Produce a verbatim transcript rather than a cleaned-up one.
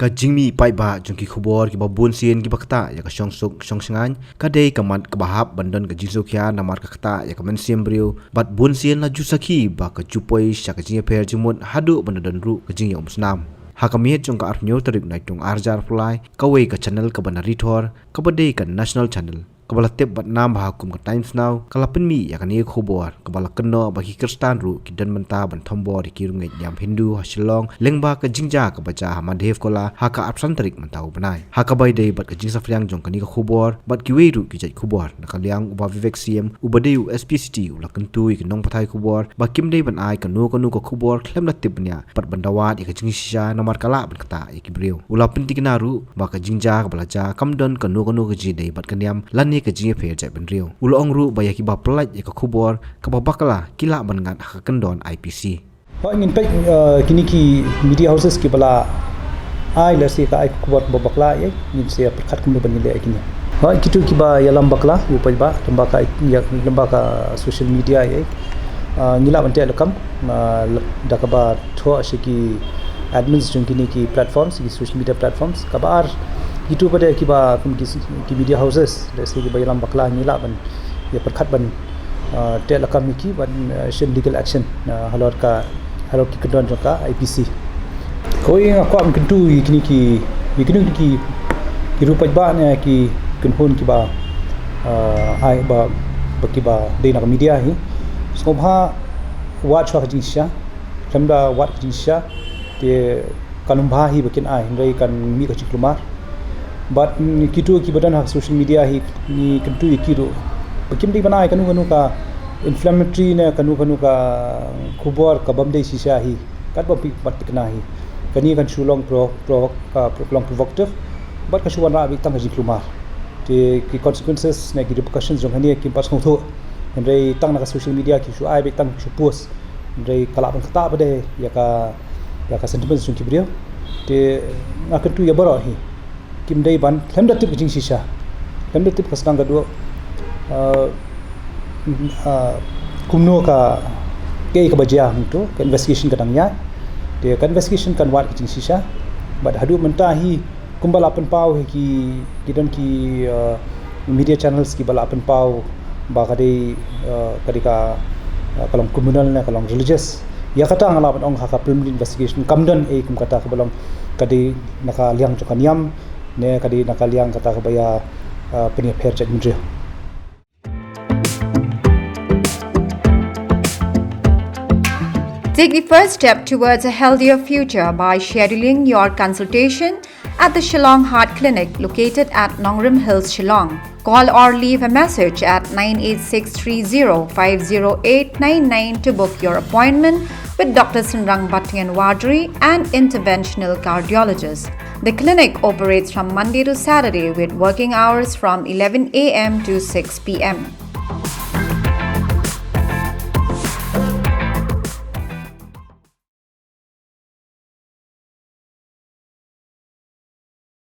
Ka jingmih paidbah jong ki khubor kiba bun sien kiba ktah ïa ka shongsuk shongshngaiñ ka dei ka mat kaba hap ban don ka jingsngewkhia namar ka ktah ïa ka mynsiem briew, bad bun sien la ju sakhi ba ka ju poi sha ka jingïapher jingmut haduh ban da don ruh ka jingïaumsnam. Ha ka miet jong ka arphew tarik Naitung arhajar arphew lai, kawei ka channel kaba na Ri Thor, kaba dei ka National Channel, kaba la tip bad nam bha kum ka Times Now, ka la pynmih ïa kane ka khubor kaba la kynnoh ba ki Khristan ruh ki don bynta ban thombor ïa ki riewngeit niam Hindu ha Shillong lyngba ka jingjia kaba jia ha Madhev Khola ha ka arphew san tarik mynta u bnai. Ha kaba ïadei bad ka jingsaphriang jong kane ka khubor bad kiwei ruh ki jait khubor, na ka liang u Bah Vivek Syiem, uba dei u S P City, u la kyntu ïa ki nongpathai khubor ba kim dei ban ai kano kano ka khubor khlem da tip bniah bad ban da wad ïa ka jingshisha namar ka lah ban ktah ïa ki briew. U la pyntikna ruh ba ka jingjia kaba la jia kam don kano kano ka jingïadei bad ka niam lane ka jingïapher jaitbynriew. U la ong ruh ba ïa kiba pyllait ïa ka khubor kaba bakla ki lah ban ngat ha ka kyndon I P C. Hooid, ngin peit, eh, kine ki media houses kiba la ai, lehse ka ai ka khubor kaba bakla ïa, ngin sa pyrkhat kumno ban ïaleh ïa kine. Hooid, kito kiba ïalam bakla, u paidbah, lyngba ka, ïa, lyngba ka social media ïa. Ah, ngi lah ban teh lakam, ah, da kaba thoh sha ki admins jong kine ki platforms, ki social media platforms. Kaba ar, kito pat de kiba kum ki, ki media houses, lehse kiba ïalam bakla, ngi lah ban ïa pyrkhat ban, ah, teh lakam ïa ki ban, ah, shim legal action, ah, halor ka, halor ki kyndon jong ka I P C. Kawei nga kwah ban kyntu ïa kine ki, ïa kine ki, ki riew paidbah ne ki kynhun kiba, ah, ai ba, ba kiba dei na ka media hi. Sngewbha wad shuwa ka jingshisha, khlem da wad ka jingshisha, te kan ym bha hi ba kin ai, hynrei kan mih ka jingkulmar. Bad, mm, kito kiba don ha social media hi, ngi kyntu ïa ki ruh ba kim dei ban ai kano kano ka inflammatory ne kano kano ka khubor ka bym dei shisha hi, katba phi, bad tikna hi. Kane kan shu long pro-, pro-, ka pro-, long provocative, bad ka shu wanrah beit tang ka jingkulmar. Te ki consequences ne ki repercussions jong kane kim pat sngewthuh. Hynrei tang na ka social media ki shu ai beit tang, ki shu post. Hynrei ka lah ban ktah pat de ïa ka, ïa ka sentiments jong ki briew. Te nga kyntu ïa baroh hi, kim dei ban, khlem da tip ka jingshisha, khlem da tip ka sdang ka duh, ah, ah, kumno ka, kaei kaba jia hangto, ka investigation ka dang ïaid. Te ka investigation kan wad ka jingshisha. Bad haduh mynta hi, kumba la pynpaw hi ki, ki don ki, ah, media channels kiba la pynpaw ba ka dei, ah, ka dei ka, ah, ka long communal ne ka long religious. Ïa kata nga lah ban ong ha ka preliminary investigation kam don ei kum kata kaba long ka dei na ka liang jong ka niam ne ka dei na ka liang kata kaba ïa, ah, pynïapher jaitbynriew. Take the first step towards a healthier future by scheduling your consultation at the Shillong Heart Clinic, located at Nongrim Hills, Shillong. Call or leave a message at nine eight six three zero five zero eight nine nine to book your appointment with Doctor Synrang Battianwadri, an interventional cardiologist. The clinic operates from Monday to Saturday with working hours from eleven A M to six P M.